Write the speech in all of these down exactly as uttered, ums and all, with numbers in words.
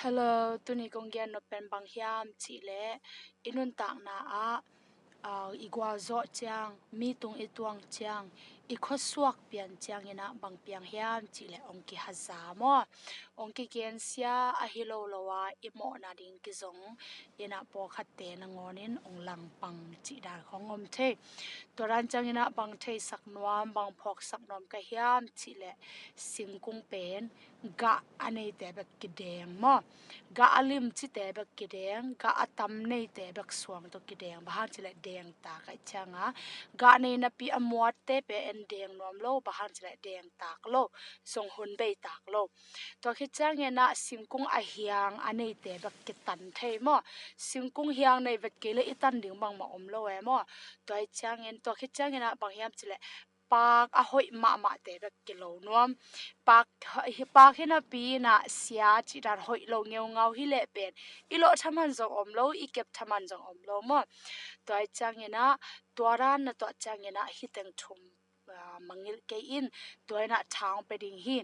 Hello, tuni kong gen nop pen bang hiam cih leh i nuntakna ah, ah, i gualzawh ciang, mi tung i tuang ciang, i khuasuak pian ciangin ah bang piang hiam cih leh hong kihaza maw? Hong kigensia ahi lo lo a i mawhna ding kizong in ah pawlkhatte nangawn in hong langpang cih dan khawng om thei. Tua dan ciangin ah bang theisak nuam, bang phawksak nuam ka hiam cih leh singkung pen gah a neite bek kideng maw? Gah a limcite bek kideng, gah a tam neite bek suang tawh kideng. Bang hang cih leh deng tak ahih ciang a, gah nei napi a muatte pen en deng nuam lo, bang hang cih leh deng tak lo, zong hun bei tak lo. Tua khit ciangin ah singkung a hiang a neite bek kitan thei maw? Singkung hiang nei vet kei leh i tan ding bangmah om lo e maw? Tua ahih ciangin, tua khit ciangin ah bang hiam cih leh paak a hoih mahmahte bek kilo nuam. Paak, paak hi napi in ah sia cih dan hoih lo ngeungau hi leh pen i lawh thaman zong om lo, i kep thaman zong om lo maw? Tua ahih ciangin ah tua dan na tuah ciangin ah hih teng thum, ah, mangngilh kei in, tua in ah tha hong pia ding hi.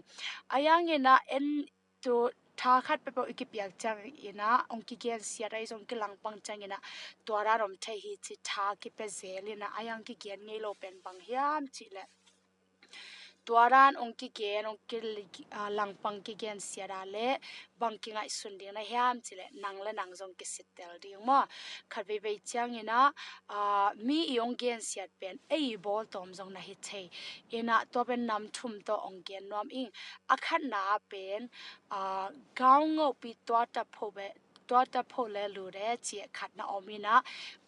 Ahi hangin ah en tu tha khat peuhpeuh i kipiak ciangin ah hong kigensiat ahi zong kilangpang ciangin ah tua dan om thei hi ci tha kipia zel in ah, ahi hang kigen ngei lo pen bang hiam cih leh tua dan hong kigen, hong ki, ah, langpang kigensiat a leh bang kingaihsun ding na hiam cih leh nang le nang zong kisittel ding maw? Khat veivei ciangin ah, ah, mi i hong gensiat pen ei i bawltawm zong na hi thei. In ah tua pen nam thum tawh hong gen nuam ing. A khatna ah pen, ah, gaungopi tua tapho be, tua tapho le lu de cih khat na om in ah,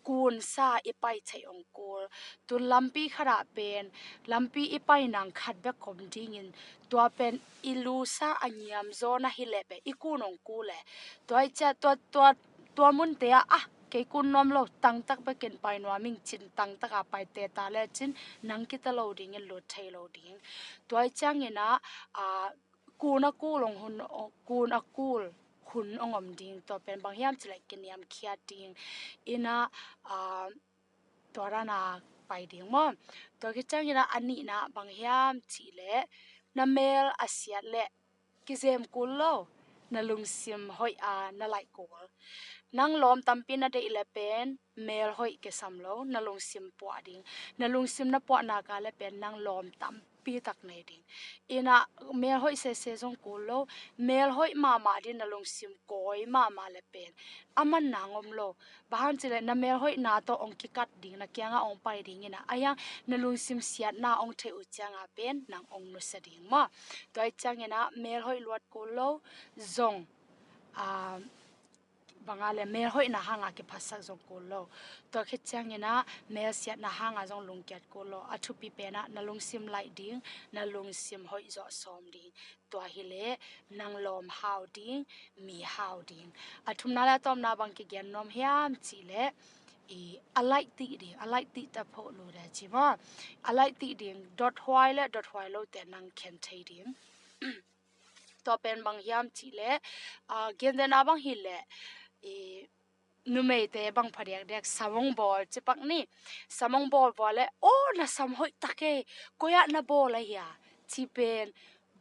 kunsa i pai theih hong kul. Tun lampi khat ah pen lampi i pai nang khat bek om dingin tua pen i lusa a ngiamzaw na hi leh pen i kun hong kul e. Tua ahih ciang tua, tua, tua munte ah, ah, kei kun nuam lo, tangtak bekin pai nuam ing cin, tangtak a paite ta lecin nang kita lo dingin lut thei lo ding. Tua ahih ciangin ah, ah, kun a kul hong hun, kun a kul hun hong om ding, tua pen bang hiam cih leh kiniamkhiat ding. In ah, ah, tua dan a pai ding maw? Tua khit ciangin ah a nihna bang hiam cih leh na mel a siat leh kizem kul lo, na lungsim hoih a na laih kul. Nang lawm tampi na deih leh pen mel hoih kisam lo, na lungsim puah ding. Na lungsim na puah nak leh pen nang lawm tampi tak nei ding. In ah mel hoih sese zong kul lo, mel hoih mahmah ding, na lungsim kawi mahmah leh pen a man nang om lo. Bang hang cih leh na mel hoihna tawh hong kikat ding, na kiangah hong pai ding in ah, ahi hang na lungsim siatna hong theih uh ciang a pen nang hong nusia ding maw? Tua ahih ciangin ah mel hoih luat kul lo, zong, ah, bang a leh mel hoihna hang a kiphatsak zong kul lo. Tua khit ciangin ah mel siatna hang a zong lungkiat kul lo. A thupi pen ah na lungsim laih ding, na lungsim hoih zawh sawm ding. Tua hi leh nang lawm hau ding, mi hau ding. A thumna leh a tawpna bang kigen nuam hiam cih leh, i, a laih tih ding, a laih tih tapho lu de ci maw? A laih tih ding, dothuai leh dothuai lote nang khen thei ding. Tua pen bang hiam cih leh, ah, gentehna bang hi leh, i, numeite bang phadiakdiak sam hong bawl ci pak ni. Sam hong bawl vua leh, aw, na sam hoih tak e, koi ah na bawl a hia? Ci pen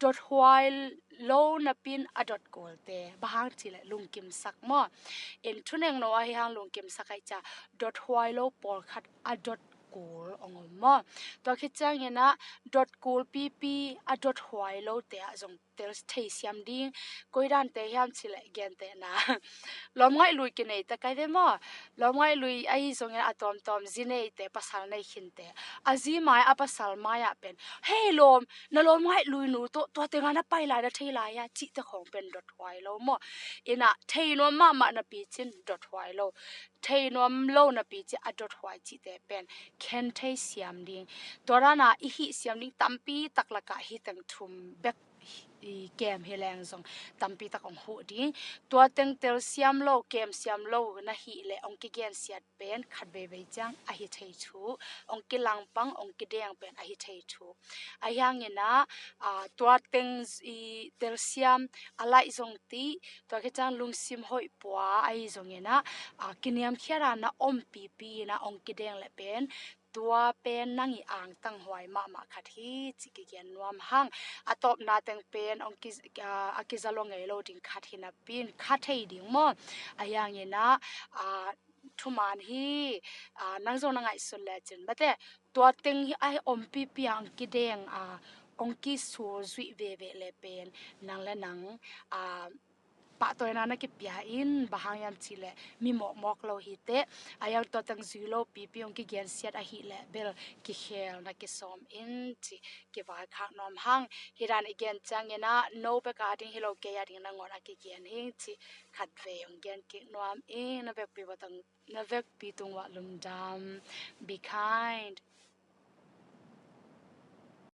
dothuai lo napi in a dot kulte, bang hang cih leh lungkimsak maw? In thunengno ahi hang lungkimsak ahih ciang dothuai lo pawlkhat a dot kul hong om maw? Tua khit ciangin ah dot kul pipi a dothuai lote ah zong tel theisiam ding. Koi dante hiam cih leh gentehna, lawmngaih lui kinei ta kai ve maw? Lawmngaih lui ahi zongin a tuamtuam zi neite, pasal nei khinte, a zi mai, a pasal mai ah pen, "Hei lawm, na lawmngaih lui nu tawh tua tengah na pai lai, na thei lai a," cihte khawng pen dothuai lo maw? In ah thei nuam mahmah napi cin dothuai lo, thei nuam lo napi cin a dothuai cihte pen khen theisiam ding. Tua dan a i hihsiam ding tampi tak lakah hih teng thum bek i kem hi leng zong tampi tak hong huh ding. Tua teng telsiam lo, kemsiam lo na hih leh hong kigensiat pen khat veivei ciang ahi thei thu, hong kilangpang, hong kideng pen ahi thei thu. Ahi hangin ah, ah, tua teng i telsiam a laih zong tih, tua khit ciang lungsim hoih pua ahi zongin ah, ah, kiniamkhiat a na om pipi in ah hong kideng leh pen tua pen nang i angtang huai mahmah khat hi cih kigen nuam hang. A tawpna teng pen hong ki, a, a kiza lo ngei lo ding khat hi napi in kha thei ding maw? A hiangin ah, a, thuman hi, a, nang zong na ngaihsun lecin mate tua teng hi a hi ompipi a hong kideng, a, hong kisulzuih veve le pen nang le nang, a, pahtawina na kipia in, bang hang hiam cih leh mi mawkmawk lo hi teh. A hiang tua teng zui lo pipi hong kigensiat ahih leh bel kikhel na kisawm in cih kivaikhak nuam hang. Hi dan i gen ciangin ah no bek a ding hi lo, kei a ding nangawn a kigen hing cih khatvei hong gen kik nuam ing. Na vekpi tung, na vekpi tung uah lungdam. Be kind.